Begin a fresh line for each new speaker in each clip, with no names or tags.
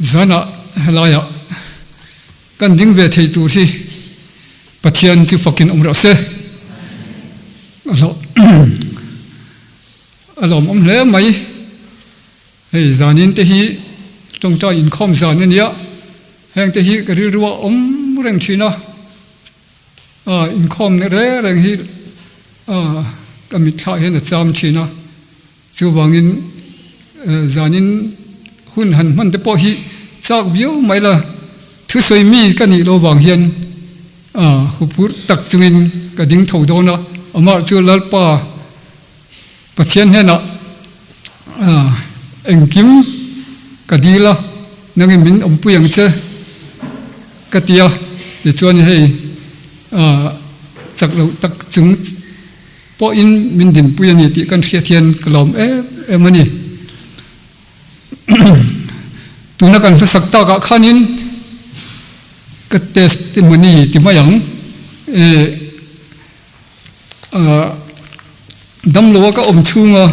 Zanah helaiah kan ding ve thei tur hi Pathian chu fakin awm rawh se. A lawmawm hle mai. Hei zanin te hi tawngtai inkhawm zan a nia, heng te hi ka rilru a awm reng thin a, ah inkhawm reng reng hi ah ka mitthlah hian a cham thin a, chuvangin zanin hun han hman te pawh hi chak viau mai la, thusawi mi ka nih loh vang hian ah huphurh tak chungin ka ding tho dawn a, amah chu Lalpa. Pathian hnenah engkim ka dil a, nangin min awmpui ang che ka ti a, tichuan hei chak loh tak chung pawhin min dinpui a ni tih kan hriat hian ka lawm em em a ni. Tuna kan hmasak takah khanin ka testimony ti mai ang. Damlo a ka awm chhunga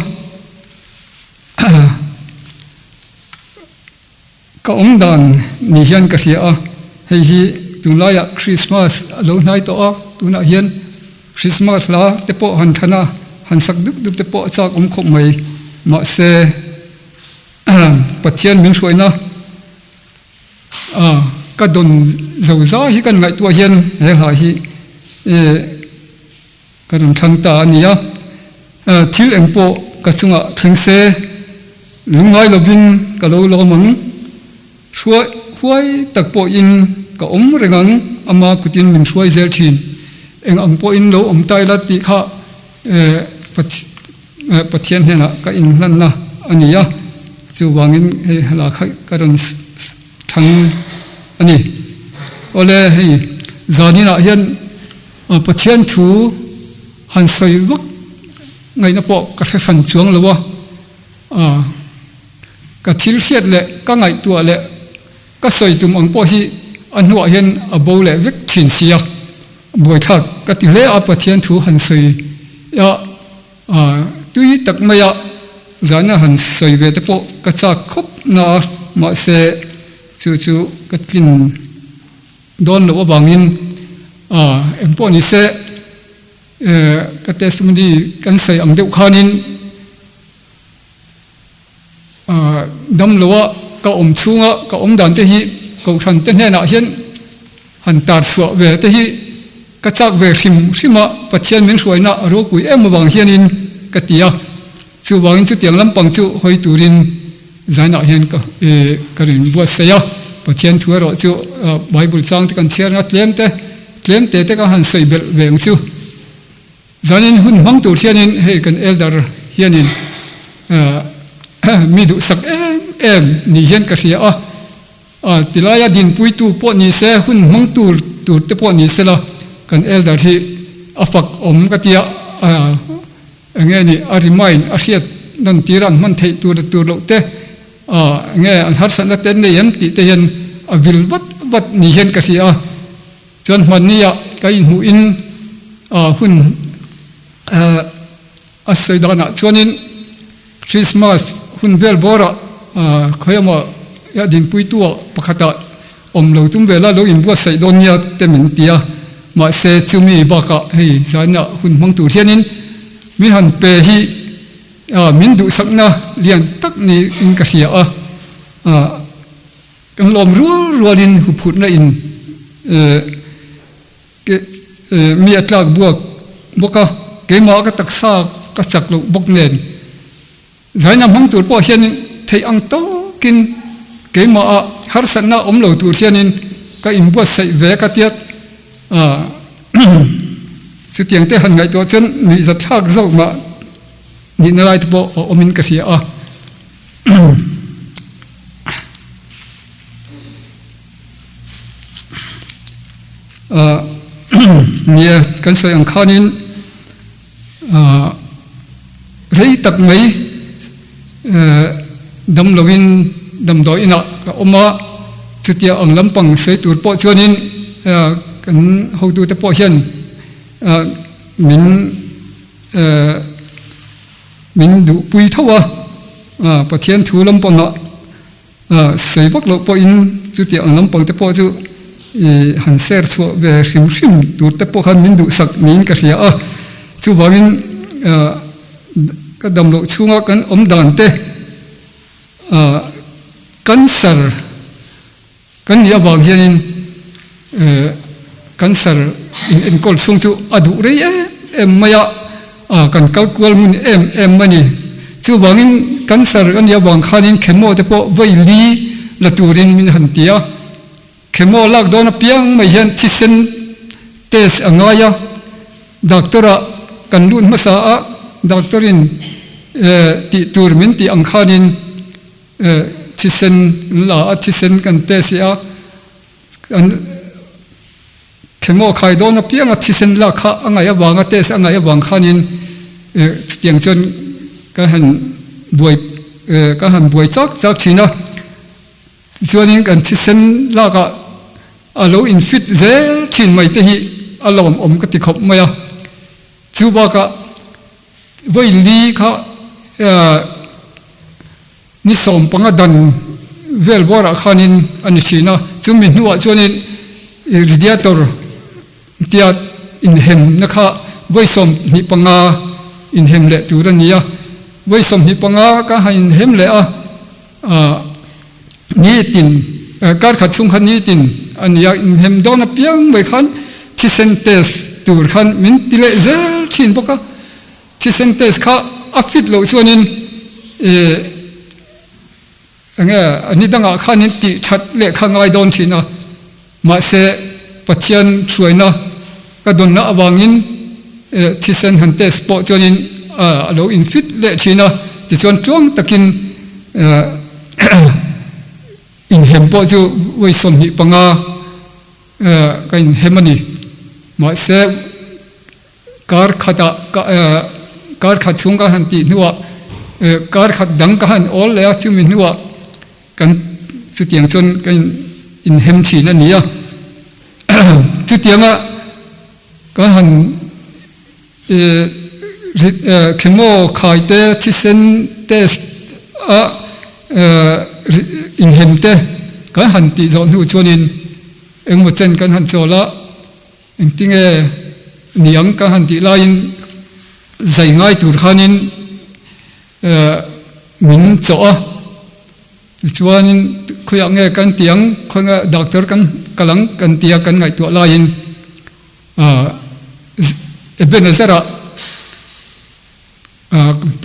ka awm dan ni hian ka hria a, hei hi tunlaiah Christmas a lo hnai tawh a, tunah hian Christmas hla te pawh han thlan a, han sak dup dup te pawh a chak awm khawp mai, mahse Pathian min hruaina A, ka dawn zo zai hi kan ngaihtuah hian he hla hi ka rawn thlang ta a ni a. Thil eng pawh ka chungah thleng se, lungngai lovin ka lo lawm ang. Hruai huai tak pawhin ka awm reng ang, ama kutin min hruai zel thin. Eng ang pawhin lo awm ta ila tih kha Pathian hnenah ka inhlanna a ni a, chuvangin hei hla kha ka rawn thang a ni. Awle hei zaninah hian Pathian thu han sawi vak ngaihna pawh ka hre hran chuang lo a, ka thil hriat leh ka ngaihtuah leh ka sawi tum ang pawh hi a hnuah hian a bo leh vek thin si a. Buaithlak ka ti hle a, Pathian thu han sawi a, tui tak mai a, zana han sawi ve te pawh ka chak khawp na a, mahse chu chu ka tlin dawn loh avangin eng pawh ni se ka testimony kan sawi ang deuh khanin Damloa ka awm chhunga ka awm dan te hi Kohhran te hnenah hian han tar chhuah ve te hi ka chak ve hrim hrim a, Pathian min hruaina a ropui em avang hianin ka ti a, chuvangin chutiang lampang chu hawi turin zainah hian ka ka rawn buatsaih a, Pathian thu erawh chu Bible chang te kan chhiar anga tlem te tlem te te ka han sawi belh ve ang chu. Zanin hun hmang tur hianin hei kan elder hianin mi duhsak em em ni hian ka hria a, tilaia dinpuitu pawh ni se hun hmang tur tur te pawh ni sela kan elder hi a fak awm ka tia enge ni a remind a hriat nawn tir an hman theih tur tur loh te enge an harsatna te an nei em tih te hian a vil vat vat ni hian ka hria a. Chuan hmannia ka inhmuhin hun a sawi danah chuanin Christmas hun vel bawrah khawiamaw a dinpuitu pakhatah awm lo tum vela lo inbuatsaih dawn nia te min ti a, mahse chumi bakah hei zaina hun hmang tur hianin min han pe hi min duhsakna lian tak niin ka hria a. Kan lawm rual rualin huphurhna in mi a tlak buak bawk a, keimah ka taksa ka chak loh bawk nen zaina hmang tur pawh hianin theih ang tawkin keimahah harsatna awm lo tur hianin ka inbuatsaih ve ka tiat chutiang te han ngaihtuah chuan nuihzatthlak zawk mah nihna lai te pawh a awmin ka hria a. Nia kan sawi ang khanin rei tak mai damloin damdawi inah ka awm a, chutia ang lampang sawi tur pawh chuanin kan hotute pawh hian min Min duhpui tho a, Pathian thu lampangah. Sawi vak loh pawhin chutiang ang lampang te pawh chu i han share chhuah ve hrim hrim tur te pawh khan min duhsak niin ka hria a. Chuvangin ka dam loh chhunga kan awm dan te cancer kan nih avang hianin cancer in enkawl chhung chu a duh rei em em mai a, kan kal kual ngun em em a ni. Chuvangin cancer a nih avang khanin chemo te pawh vawi li la turin min han ti a. Chemo lak dawn apiang mai hian thisen test a ngai a, doctor ah kan lut hmasa a, doctor in tih tur min tih ang khanin thisen an la a, thisen kan test leh a, kan chemo khai dawn apiang a thisen lak kha a ngaih avanga test a ngaih avang khanin chutiang chuan ka han buai ka han buai chak chak thin a. Tichuanin kan thisen lakah a lo infit zel thin mai te hi a lawmawm ka ti khawp mai a. Chu bakah vawi li kha ni sawmpanga dan vel buarah khanin a ni thin a, chumi hnuah chuanin radiator tia inhemna kha vawi 25 inhem leh tur a ni a. Vawi 25 ka han inhem leh a. Nitin, kar khat chhung khan nitin a ni a, inhem dawn apiang mai khan thisen test tur khan min ti leh zel thin bawk a, thisen test kha a fit loh chuanin ih enge ni dangah khanin tih that leh kha ngai dawn thin a, mahse Pathian hruaina ka dawnna avangin thisen han test pawh chuanin a lo in fit leh thin a, tichuan tluang takin inhem pawh chu vawi 25 ka inhem a ni. Mahse kar khatah kar khat chhung ka han tih hnuah kar khat dang ka han awl leh a, chumi hnuah kan chutiang chuan ka inhem thin a ni a. Chutianga ka han chemo khai te thisen test a inhem te kan han tih zawh hnu chuanin engemaw chen kan han chawl a, engtinge niang kan han tih laiin zai ngai tur khanin min chawh a. Tichuanin khawiah nge kan ti ang, khawiah nge doctor kan kal ang kan tia kan ngaihtuah laiin Ebenezer ah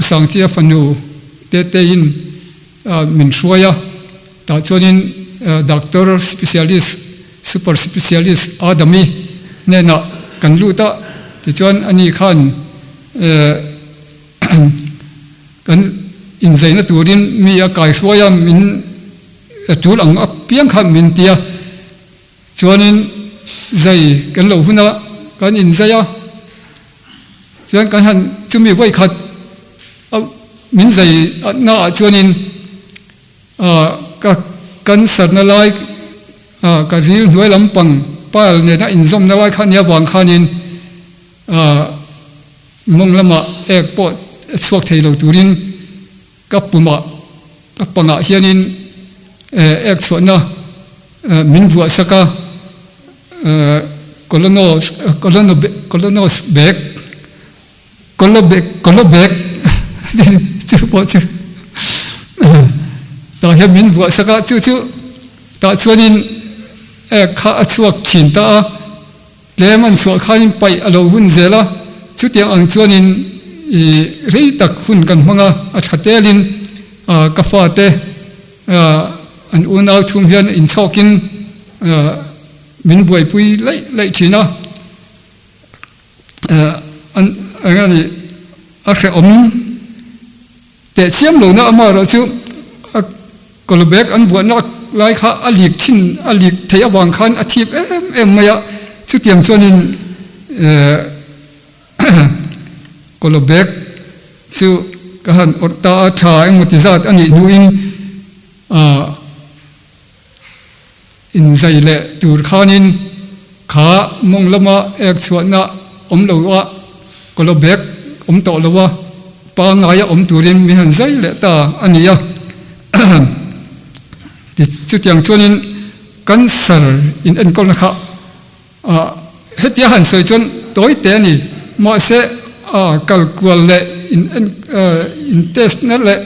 Sangchia fanu Teteiin min hruai a, tah chuanin doctor specialist, super specialist Adami hnenah kan lut a, tichuan ani khan Kan inzaina turin mi a kaihruai a, min tul ang apiang kha min ti a, chuanin zai kan lo hun a, kan inzai a, chuan kan han chumi vawi khat a min zai na ah chuanin ka cancer na lai ka ril hnuai lampang pile nena inzawmna lai kha nia vang khanin Mawng lamah ek pawh chhuak thei lo turin ka pumah ka pangah hianin ek chhuahna min vuah sak a, colonos bag, colo bag chu pawh chu tah hian min vuah sak a, chu chu tah chuanin ek kha a chhuak thin ta a. Tlem an chhuah khanin paih a lo hun zel a, chutiang ang chuanin i rei tak hun kan hmang a, a tha telin ka fate an unau thum hian inchhawkin min buaipui laih laih thin a, an eng a nih a hrehawm teh chiam lohna amaherawh chu a Kawlbek an buahna lai kha a lik thin, a lik theih avang khan a thip em em mai a, chutiang chuanin Kawlbek chu ka han awrh ta a, tha engmaw ti zat a nih hnuin inzai leh tur khanin kha mawng lama ek chhuahna awm lo a, Kawlbek awm tawh lo a. Pangngaia awm turin min han zai leh ta a ni a. Ti chutiang chuanin cancer in enkawlna kha ah hetia han sawi chuan tawi te a ni. Mahse ah kal kual leh in en ah in test na leh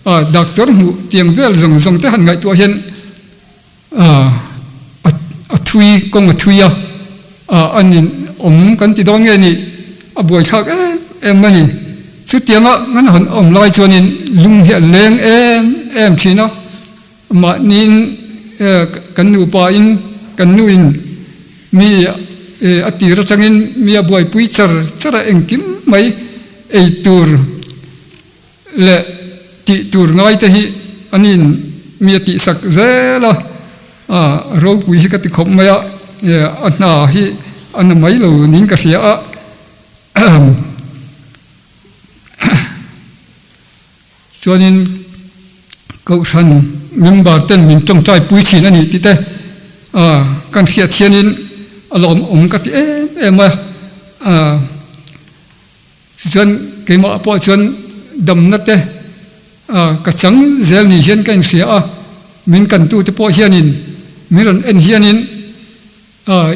ah doctor hmuh tiang vel zawng zawng te han ngaihtuah hian ah a thui kawng a thui a ah a nin awm kan ti dawn nge ni a buaithlak em em a ni. Chutianga kan han awm lai chuanin lung hi a leng em em thin a, mahniin kan nupa in kan nu in mi a tir atangin mi a buaipui char char a engkim mai ei tur leh tih tur ngai te hi anin mi a tihsak zel a, ropui hi ka ti khawp mai a, a hna hi a na mai lo niin ka hria a. Chuanin Kohhran member ten min tawngtai pui thin a ni tih te kan hriat hianin a lawmawm ka ti em em a. Tichuan keimah pawh chuan damna te ka chang zel ni hian ka inhria a, min kantu te pawh hianin min rawn en hianin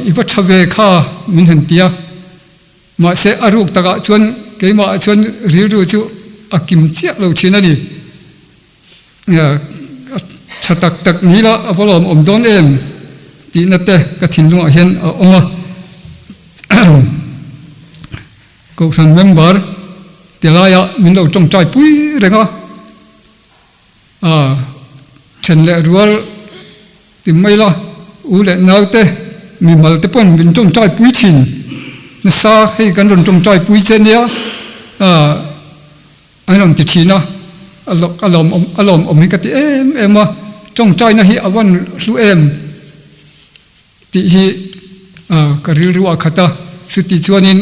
I va tha ve kha min han ti a, mahse a ruk takah chuan keimah chuan rilru chu a kim chiah lo thin a ni. A tha tak tak ni la a va lawm awm dawn em tihna te ka thinlungah hian a awm a. Kohhran member ti laiah min lo tawngtai pui reng a, then leh rual ti mai la, u leh nau te mimal te pawn min tawngtai pui thin nasa hei kan rawn tawngtai pui che nia an rawn ti thin a, a lawm a lawm awm hi ka ti em em a, tawngtaina hi a van hlu em. Tih hi ka rilru a khat a, chuti chuanin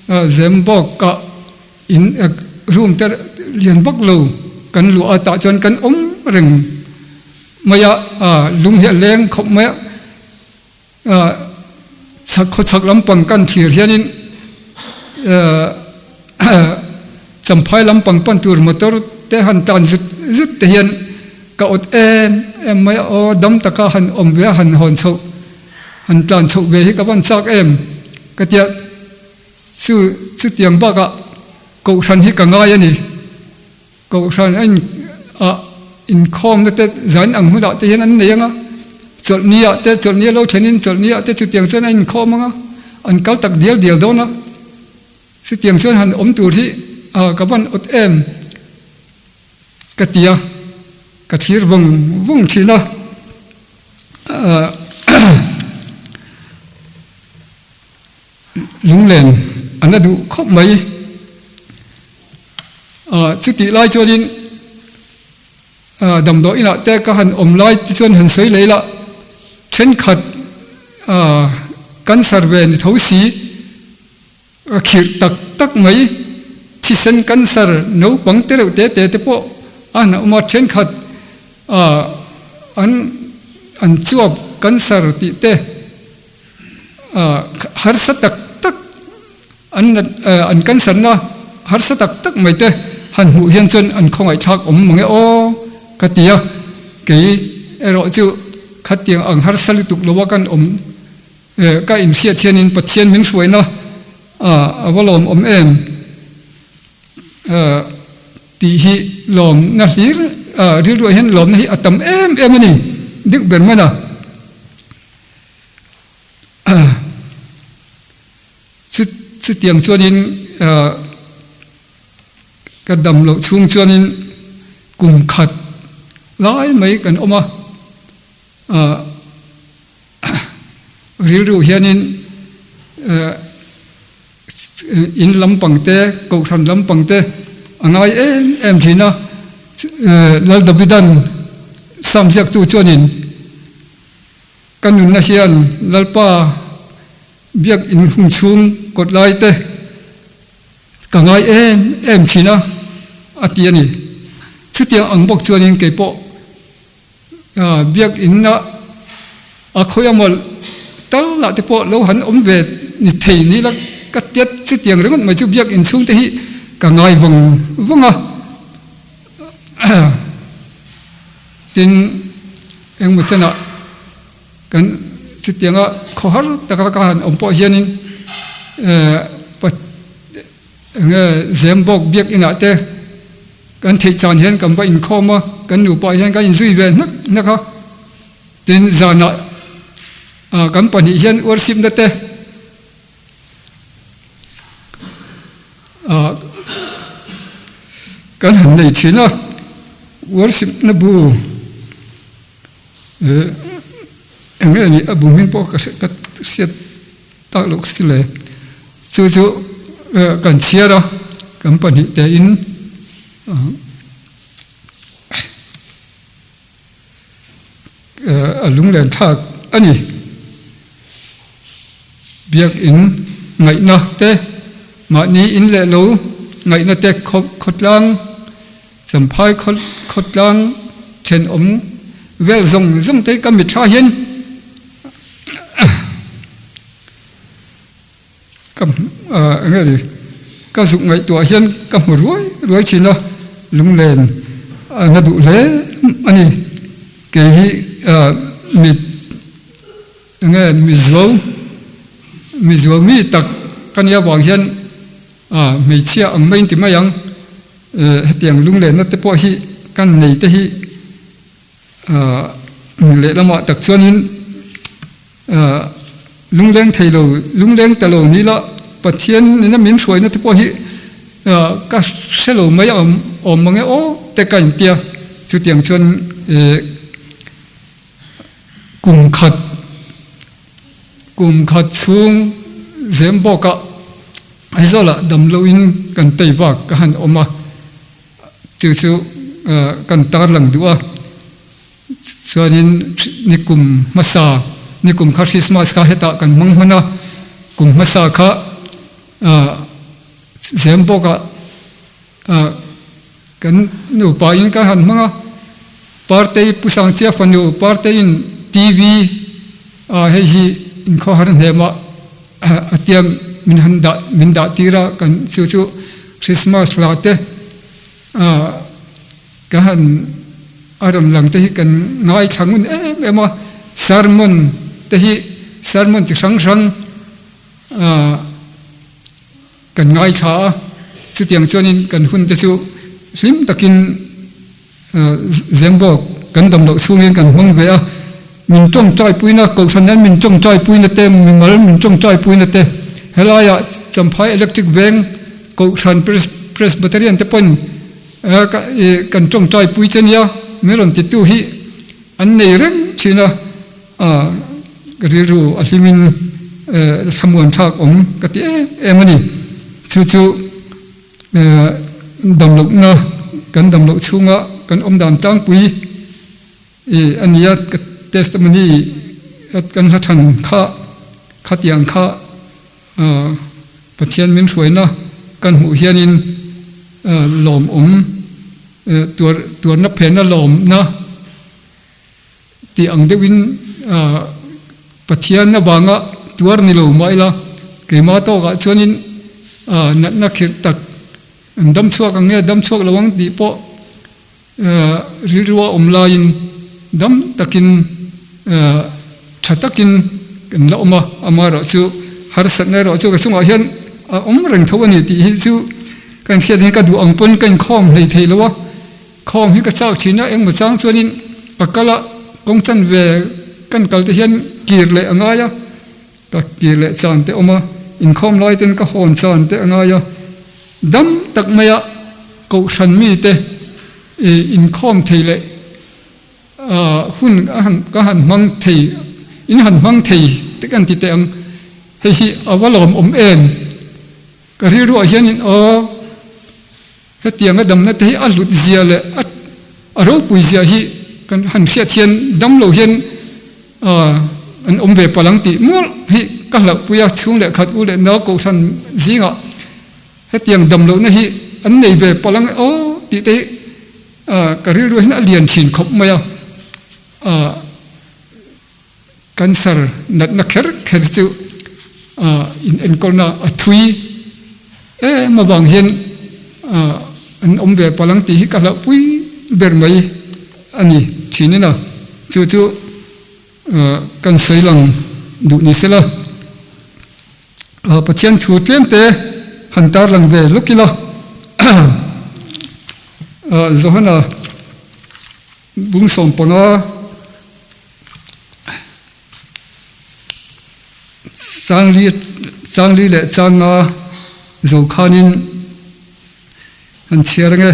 Zembawk-ah in room te lian vak lo kan luah a, tah chuan kan awm reng mai a, lung hi a leng khawp mai a, chhak khawchhak lampang kan thlir hianin Champhai lampang pan tur motor te han tan zut zut te hian ka awt em em mai a, aw dam taka han awm ve a han hawn chhoh han tlan chhoh ve hi ka van chak em ka tia chu chutiang bakah kohhran hi ka ngai a ni kohhran a in ah inkhawmna te zan ang hunah te hian an nei ang a chawlhni ah te chawlhni a lo thlen in chawlhni ah te chutiang chuan a inkhawm ang a an kal tak dial dial dawn a. Chutiang chuan han awm tur hi ka van awt em ka ti a, ka thlir vawng vawng thin a. Lunglen a na duh khawp mai. Chutih lai chuanin damdawi inah te ka han awm lai te chuan han sawi leh ila thenkhat cancer ve ni tho si. A khirh tak tak mai. Thisen cancer naupang te reuh te te te pawh a han awm a, thenkhat an an chuap cancer tih te harsa tak tak an an cancer na harsa tak tak mai te han hmuh hian chuan an khawngaihthlak awm mange aw ka ti a, kei erawh chu khatiang ang harsa lutuk lo a kan awm. Ka inhriat hianin Pathian min hruaina a va lawmawm em tih hi lawmna hlir rilruah hian lawmna hi a tam em em a ni deuh ber man a. Chutiang chuanin ka dam loh chhung chuanin kum khat lai mai kan awm a. Rilru hianin in lampang te, kohhran lampang te a ngai em em thin a. Lal Davidan Psalm ziaktu chuanin ka nunna hian Lalpa biak in hung chhung kawt lai te ka ngai em em thin a, a ti a ni. Chutiang ang bawk chuanin keipawh Biakinn a a khawi amaw tal lah te pawh lo han awm ve ni thei ni la ka tiat chutiang ringawt mai chu biakinn chhung te hi ka ngai vawng vawng a. Tin. Engmaw chenah kan chutianga khawhar taka ka han awm pawh hianin enge Zembawk biakinah te kan theih chan hian kan va inkhawm a, kan nupa hian kan inzui ve hnak hnak a, tin zanah kan pahnih hian worship na te Kan han nei thin a, worship na bu eng nge ni a bu hming pawh ka ka hriat tak loh si le, chu chu kan chhiar a, kan pahnih tein A lunglen thlak a ni. Biakin ngaihna te, mahni in leh lo ngaihna te khawtlang, Champhai khawtlang thenawm vel zawng zawng te ka mitthla hian Ka eng nge ni, ka zuk ngaihtuah hian ka hmu ruai ruai thin a, lunglen a na duh hle a ni. Kei hi mi eng nge mi zuau, mi zuau mi tak ka nia vang hian hmeichhia ang mai inti mai ang, hetiang lunglenna te pawh hi kan nei te hi lehlamah tak chuanin Lungleng thei lo, lungleng ta lo ni la, Pathian nena min hruaina te pawh hi ka hre lo mai a awm mang e aw te ka intia. Chutiang chuan kum khat, kum khat chhung zem bawkah Aizawlah dam loin kan tei vak ka han awm a, chu chu kan tarlang duh a. Chuanin nikum hmasa, nikum kha Christmas kha hetah kan hmang hman a, kum hmasa kha zem bawkah kan nupa in kan han hmang a, Partei Pu Sangchia fanu Parteiin TV hei hi inkhawhar hnemah a tiam min han dah min dah tir a, kan chu chu Christmas hla te Ka han a rawn lang te hi kan ngaithla ngun em em a, sermon te hi sermon chi hrang hrang ah kan ngaithla a, chutiang chuanin kan hun te chu hlim takin ah Zembawk kan dam loh chhungin kan hmang ve a, min tawngtai puina kohhran hian min tawngtai puina te mimal min tawngtai puina te helaiah Champhai Electric Veng kohhran Presbyterian te pawhin Kan tawngtai pui che nia, min rawn titu hi an nei reng thin a, ka rilru a hlimin thlamuan thlak awm ka ti em em a ni. Chu chu damlohna kan damloh chhunga kan awm dan tlangpui a ni a, ka testimony kan hla chhan kha khatiang kha Pathian min hruaina kan hmuh hianin lawmawm tuar tuarna phena lawmna tih ang deuhin Pathian avanga tuar ni lo mah ila keimah tawkah chuanin natna khirh tak an dam chhuak ang nge dam chhuak lo ang tih pawh rilru a awm laiin dam takin tha takin kan la awm a, amaherawh chu harsatna erawh chu ka chungah hian a awm reng tho a ni tih hi chu ka inhriat hian ka duh ang pawn ka inkhawm hlei thei lo a, khawm hi ka chak thin a, engmaw chang chuanin ka kal a, kawng chan ve kan kal te hian kir leh a ngai a, ka kir leh chan te a awm a, inkhawm lai ten ka hawn chan te a ngai a, dam tak maia Kohhran mite inkhawm thei leh hun ka han hmang thei, in han hmang thei te kan ti teh ang. Hei hi a va lawmawm em? Ka rilruah hianin aw hetianga damna te hi a hlut zia leh a ropui zia hi kan han hriat hian dam lo hian an awm ve palh ang tih mawlh hi ka hlauhpui a, chhung leh khat u leh nau kohhran zingah Hetiang dam lohna hi an nei ve palh ang e aw tih te hi ka rilru hian a lian thin khawp mai a, cancer natna kher kher chu in enkawlna a thui em avang hian an awm ve palh ang tih hi ka hlauhpui ber mai a ni thin in a. Chu chu kan sawi lang duh ni sela. Pathian thu tlem te han tar lang ve lawk ila. Johana bung 15 Changli changli leh changa zo khanin han chhiar ange.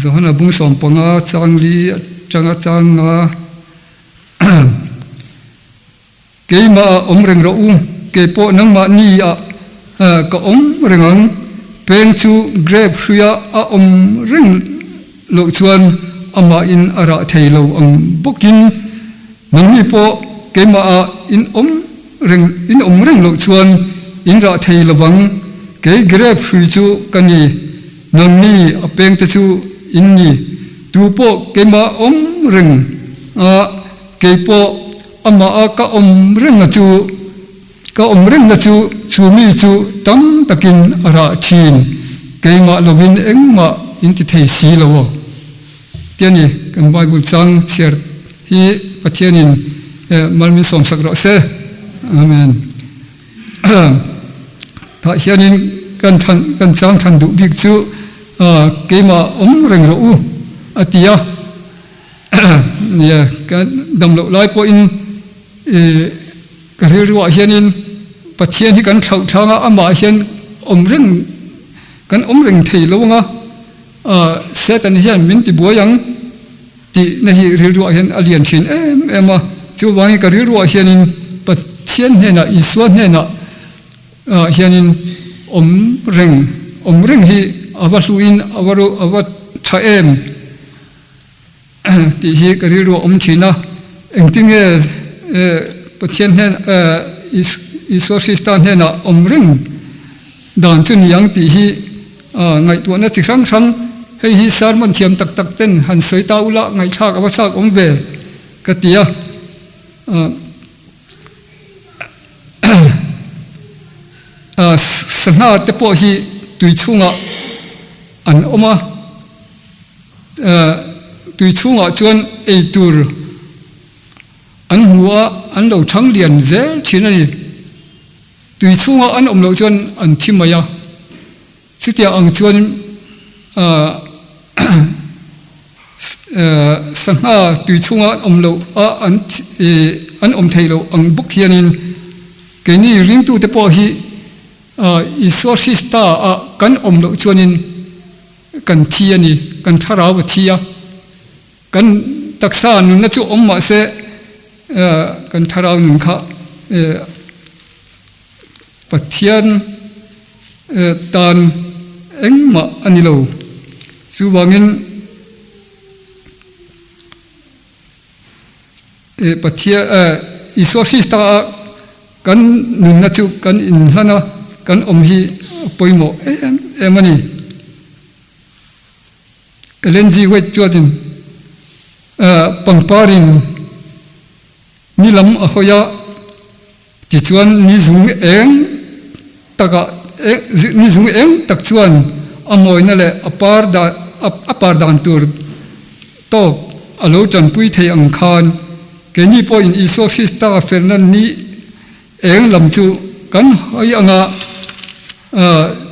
Johana bung 15 changli atanga changa Keimah ah awm reng rawh u, kei pawh nangmah ni ah ka awm reng ang. Peng chu grape hruia a awm reng loh chuan amahin a rah thei lo ang bawkin nangni pawh keimah ah in awm reng in awm reng loh chuan in rah thei lo vang. Kei grape hrui chu ka ni, nangni a pengte chu in ni. Tu pawh keimah awm reng a Kei pawh amah a ka awm rengna chu ka awm rengna chu chu mi chu tam takin a rah thin, keimah lovin engmah in ti thei si lo aw. Tia ni, kan Bible chang chhiar hi Pathianin mal min sawmsak rawh se. Amen. Tah hianin kan than kan chang than duh bik chu keimah awm reng rawh u a ti a. Nia, ka dam loh lai pawhin ka rilruah hianin Pathian hi kan thlauh thlang a, amah hian awm reng, kan awm reng thei lo ang a, Satan hian min ti buai ang tihna hi rilruah hian a lian thin em em a, chuvangin ka rilruah hianin Pathian hnenah, Isua hnenah hianin awm reng, awm reng hi a va hluin a va a va tha em. Tih hi ka rilru a awm thin a, engtinge Pathian hnen Isua Krista hnenah awm reng dan chu ni ang tih hi ngaihtuahna chi hrang hrang hei hi sermon thiam tak tak ten han sawi ta ula ngaihthlak a va chak awm ve ka ti a. Sangha te pawh hi tui chhungah an awm a. Tui chhungah chuan ei tur an hmu a, an lo thang lian zel thin a ni. Tui chhunga an awm loh chuan an thi mai a, chutiang ang chuan sangha tui chhunga an awm loh a an awm theih loh ang bawk hianin keini ringtute pawh hi Isua Krista ah kan awm loh chuanin Kan thi a ni, kan thlarau a thi a, kan taksa nunna chu awm mah se kan thlarau nun kha Pathian tan engmah a ni lo. Chuvangin Pathian Isua Krista a kan nunna chu kan inhlan a, kan awm hi a pawimawh em em a ni. Ellen G. White chuanin pangparin ni lam a hawi a, tichuan ni zung eng takah ni zung eng tak chuan a mawina leh a par dan a par dan tur tawk a lo tanpui thei ang khan keini pawhin Isua Krista felna ni eng lam chu kan hawi anga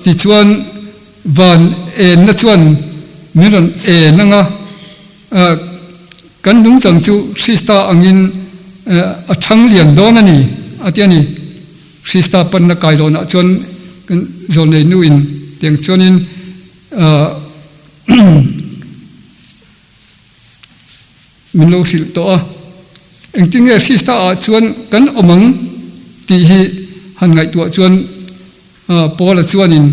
tichuan van enna chuan min rawn en anga kan nungchang chu Krista angin a thang lian dawn a ni a ti a ni. Krista panna kailawnah chuan kan zawlnei nuin tiang chuanin min lo hrilh tawh a, engtinge Krista ah chuan kan awm ang tih hi han ngaihtuah chuan Paula chuanin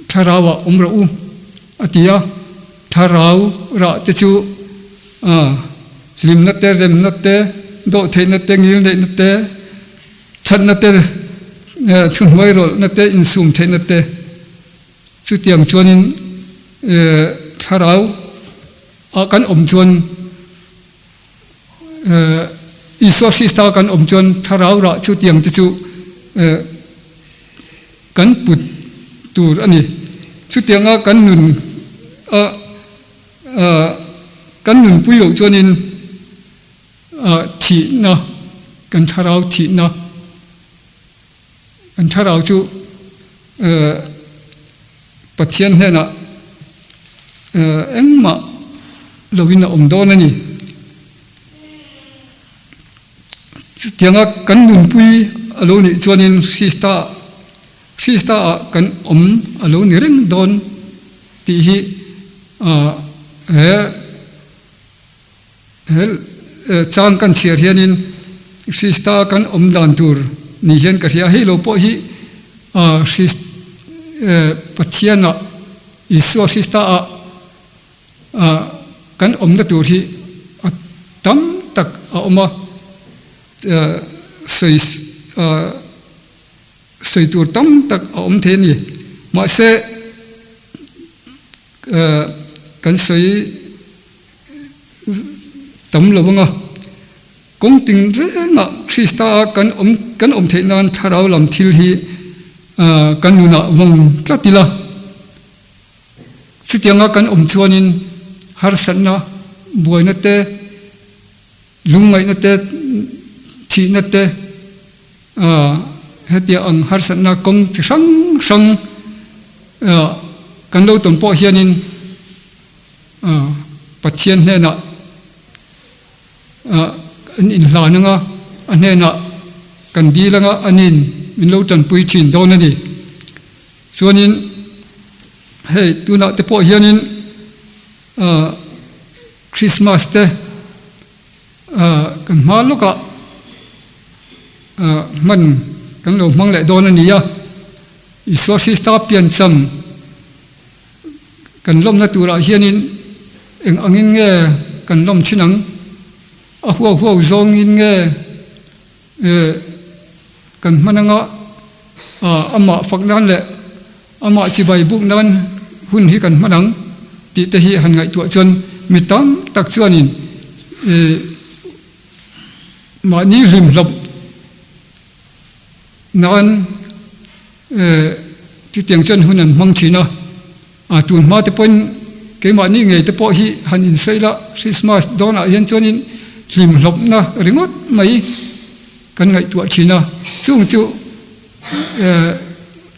thlarau ah awm rawh u a ti a, thlarau rah te chu hlimna te, remna te, dawhtheihna te, ngilneihna te, thatna te, thuhnuai rawlhna te, insum theihna te. Chutiang chuanin thlarau ah kan awm chuan Isua Krista kan awm chuan thlarau rah chutiang te chu kan put tur a ni. Chutianga kan nun a. kan nunpui loh chuanin thihna, kan thlarau thihna, kan thlarau chu Pathian hnenah engmah loin a awm dawn a ni. Chutianga kan nunpui a lo nih chuanin Krista Krista-ah kan awm a lo ni reng dawn tih hi he he chang kan chhiar hianin Krista kan awm dan tur ni hian ka hria. Hei lo pawh hi Pathianah Isua Krista-ah Kan awmna tur hi a tam tak a awm a, sawi sawi tur tam tak a awm thei a ni. Mahse kan sawi tam lo anga kawng ting rengah Krista a kan awm kan awm theih nan thlarau lam thil hi kan nunah vawng tlat ila. Chutianga kan awm chuanin harsatna, buaina te, lungngaihna te, thihna te, hetia ang harsatna kawng chi hrang hrang kan lo tawn pawh hianin Pathian hnenah an inhlan anga a hnenah kan dil anga anin min lo tanpui thin dawn a ni. Chuanin hei tunah te pawh hianin ah Christmas te ah kan hma lawkah ah hman kan lo hmang leh dawn a ni a, Isua Krista piancham kan lawmna turah hianin eng angin nge kan lawm thin ang, a huau huau zawngin nge eh Kan hman anga amah fak nan leh amah chibai buk nan hun hi kan hman ang tih te hi han ngaihtuah chuan mi tam tak chuanin mahni hlimhlawp nan chutiang chuan hun an hmang thin a. A tun hma te pawhin keimahni ngei te pawh hi han insawi la, Christmas dawnah hian chuanin hlimhlawpna ringawt mai kan ngaihtuah thin a, chung chu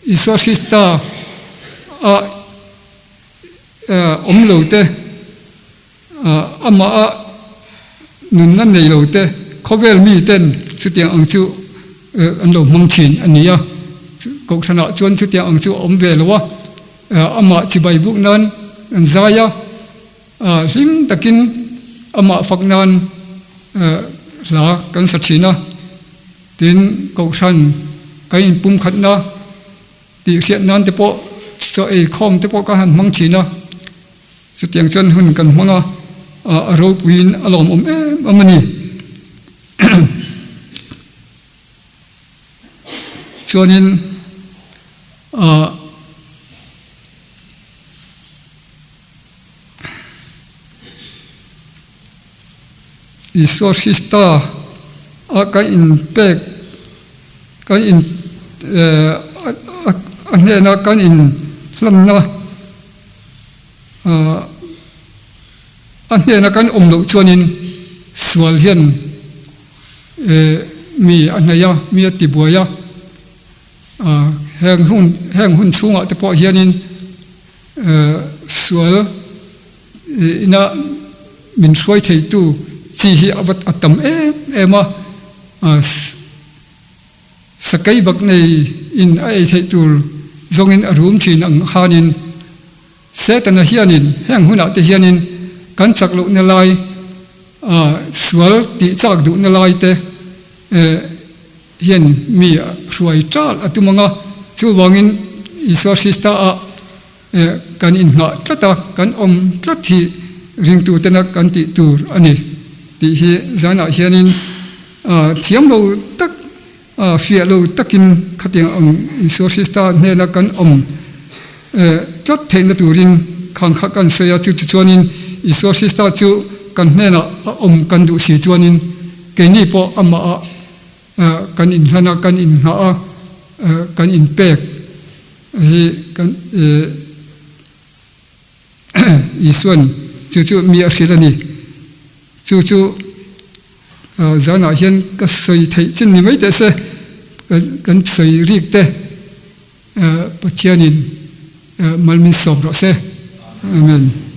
Isua Krista a awm lo te, amah a nunna nei lo te, khawvel mi ten chutiang ang chu an lo hmang thin a ni a, kohhranah chuan chutiang ang chu a awm ve lo a, amah chibai buk nan an zai a, hlim takin amah fak nan hla kan sa thin a, tin kohhran kan inpumkhatna tih hriat nan te pawh chaw ei khawm te pawh ka han hmang thin a. Chutiang chuan hun kan hmang a, a ropuiin a lawmawm em em a ni. Chuanin ah Isua Krista a kan inpek kan in eh a hnena kan inhlanna A hnena kan awm loh chuanin sual hian mi a hnaih a, mi a tibuai a, heng hun heng hun chhungah te pawh hianin sual ina min hruai theitu chi hi a va a tam em em a. Sakei bak nei in a ei theih tur zawngin a rum thin ang khanin Setana hianin heng hunah te hianin kan chak lohna lai sual tih chak duhna lai te hian mi hruai ṭal a tum ang a, chuvangin Isua Krista ah kan inngah tlat a, kan awm tlat hi ringtutena kan tih tur a ni tih hi zanah hianin thiam lo tak, fiah lo takin khatiang ang Isua Krista hnena kan awm tlat theihna turin khang kha kan sawi a, chutichuanin Isua Krista chu kan hnenah a awm kan duh si chuanin keini pawh amahah kan inhlan a, kan inngah a, kan inpek hi kan Isuan chu chu mi a hrilh a ni. Chu chu zanah hian ka sawi theih chin ni mai teh se, kan sawi rik te Pathianin mal min sawm rawh se. Amen.